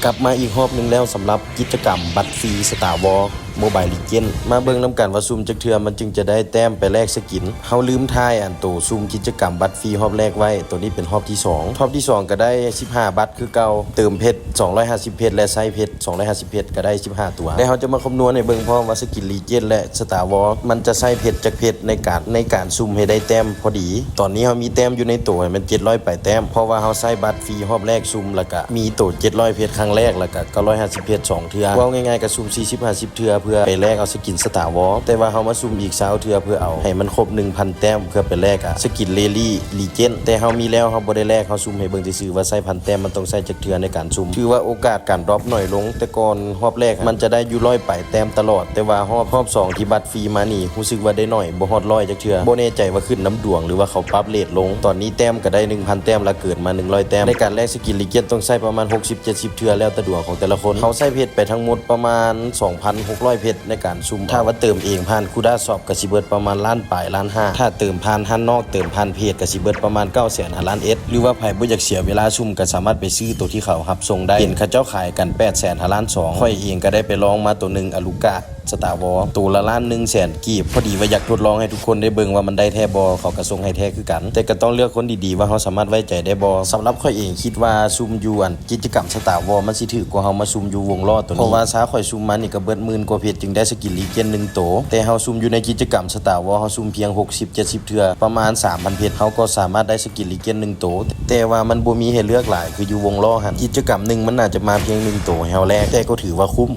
ກັບມາອີກຮອບໜຶ່ງແລ້ວ ສຳລັບກິດຈະກຳບັດຟຣີ Star Wars Mobile Legends ມາເບິ່ງນຳກັນວ່າຊຸ່ມຈັກເທື່ອມັນຈຶ່ງຈະໄດ້ແຕ້ມໄປແລກສະກິນ. ເຮົາລືມຖ່າຍອັນໂຕຊຸ່ມກິດຈະກຳບັດຟຣີຮອບແລກໄວ້ ໂຕນີ້ເປັນຮອບທີສອງ. ຮອບທີສອງກໍໄດ້ສິບຫ້າບັດຄືເກົ່າ, ເຕີມເພັດສອງຮ້ອຍຫ້າສິບເພັດ ແລະ ໃຊ້ເພັດສອງຮ້ອຍຫ້າສິບເພັດ ກໍໄດ້ສິບຫ້າຕົວ. ແລະ ເຮົາຈະມາຄຳນວນໃຫ້ເບິ່ງພ້ອມວ່າສະກິນ Legend ແລະ Star Wars ມັນຈະໃຊ້ເພັດຈັກເພັດໃນການ ໃນການຊຸ່ມໃຫ້ໄດ້ແຕ້ມພໍດີ. ຕອນນີ້ເຮົາມີແຕ້ມຢູ່ໃນໂຕໃຫ້ມັນເຈັດຮ້ອຍປາຍແຕ້ມ ເພາະວ່າເຮົາໃຊ້ບັດຟຣີຮອບແລກຊຸ່ມ ແລ້ວກະມີໂຕເຈັດຮ້ອຍເພັດຄັ້ງແລກ ແລ້ວກະເກົ້າຮ້ອຍຫ້າສິບເພັດສອງເທື່ອ. ເວົ້າງ່າຍໆ ກະຊຸ່ມສີ່ສິບ ຫ້າສິບເທື່ອ ເພື່ອໄປແລກເອົາສະກິນ Star Wars ແຕ່ວ່າເຮົາມາຊຸ່ມອີກຊາວເທື່ອ ເພື່ອເອົາໃຫ້ມັນຄົບໜຶ່ງພັນແຕ້ມ ເພື່ອໄປແລກ ອາ ສະກິນ Rally Legend. ແຕ່ເຮົາມີແລ້ວ ເຮົາບໍ່ໄດ້ແລກ ເຮົາຊຸ່ມໃຫ້ເບິ່ງຊື່ໆ ວ່າໃຊ້ພັນແຕ້ມມັນຕ້ອງໃຊ້ຈັກເທື່ອໃນການຊຸ່ມ. ຖືວ່າໂອກາດການ drop ໜ້ອຍລົງ, ແຕ່ກ່ອນຮອບແລກມັນຈະໄດ້ຢູ່ຮ້ອຍປາຍແຕ້ມຕະຫຼອດ, ແຕ່ວ່າຮອບ ຮອບສອງທີ່ບັດຟຣີມານີ້ ຮູ້ສຶກວ່າໄດ້ໜ້ອຍ ບໍ່ຮອດຮ້ອຍຈັກເທື່ອ. ບໍ່ແນ່ໃຈວ່າຂຶ້ນນຳດວງ ຫຼືວ່າເຂົາປັບເຣດລົງ. ຕອນນີ້ແຕ້ມກໍໄດ້ໜຶ່ງພັນແຕ້ມ ແລະ ເກີນມາໜຶ່ງຮ້ອຍແຕ້ມ. ໃນການແລກສະກິນ Legend ຕ້ອງໃຊ້ປະມານຫົກສິບ ເຈັດສິບເທື່ອ ແລ້ວແຕ່ດວງຂອງແຕ່ລະຄົນ. ເຮົາໃຊ້ເພັດໄປທັງໝົດປະມານສອງພັນຫົກຮ້ອຍເພັດໃນການຊຸ່ມ. ຖ້າວ່າເຕີມເອງຜ່ານ Kuda Shop ກໍຊິເບິດປະມານລ້ານປາຍ ລ້ານຫ້າ. ຖ້າເຕີມຜ່ານຮ້ານນອກ ເຕີມຜ່ານເພຈ ກໍຊິເບິດປະມານເກົ້າແສນຫາລ້ານເອັດ. ຫຼືວ່າໃຜບໍ່ຢາກເສຍເວລາຊຸ່ມ ກໍສາມາດໄປຊື້ໂຕທີ່ເຂົາຮັບສົ່ງໄດ້. ເຫັນເຂົາເຈົ້າຂາຍກັນແປດແສນຫາລ້ານສອງ. ຂ້ອຍເອງກໍໄດ້ໄປລອງມາໂຕໜຶ່ງ Alucard Star Wars ໂຕລະລ້ານໜຶ່ງແສນກີບ. ພໍດີວ່າຢາກທົດລອງໃຫ້ທຸກຄົນໄດ້ເບິ່ງວ່າມັນໄດ້ແທ້ບໍ່, ເຂົາກໍສົ່ງໃຫ້ແທ້ຄືກັນ. ແຕ່ກໍຕ້ອງເລືອກຄົນດີໆ ວ່າເຮົາສາມາດໄວ້ໃຈໄດ້ບໍ່. ສຳລັບຂ້ອຍເອງຄິດວ່າຊຸ່ມຢູ່ອັນ ກິດຈະກຳ Star Wars ມັນຊິຖືກກວ່າເຮົາມາຊຸ່ມຢູ່ວົງລໍ້ໂຕນີ້ ເພາະວ່າຊາຂ້ອຍຊຸ່ມມານີ້ກໍເບິດໝື່ນກວ່າເພັດຈຶ່ງໄດ້ສະກິນ Legend ໜຶ່ງໂຕ, ແຕ່ເຮົາຊຸ່ມຢູ່ໃນກິດຈະກຳ Star Wars ເຮົາຊຸ່ມພຽງຫົກສິບ ເຈັດສິບເທື່ອ ປະມານສາມພັນເພັດ ເຮົາກໍສາມາດໄດ້ສະກິນ Legend ໜຶ່ງໂຕ. ແຕ່ວ່າມັນບໍ່ມີໃຫ້ເລືອກຫຼາຍຄືຢູ່ວົງລໍ້ຫັ້ນ. ກິດຈະກຳໜຶ່ງມັນໜ້າຈະມາພຽງໜຶ່ງໂຕໃຫ້ເຮົາແລກ ແຕ່ກໍຖືວ່າຄຸ້ມ.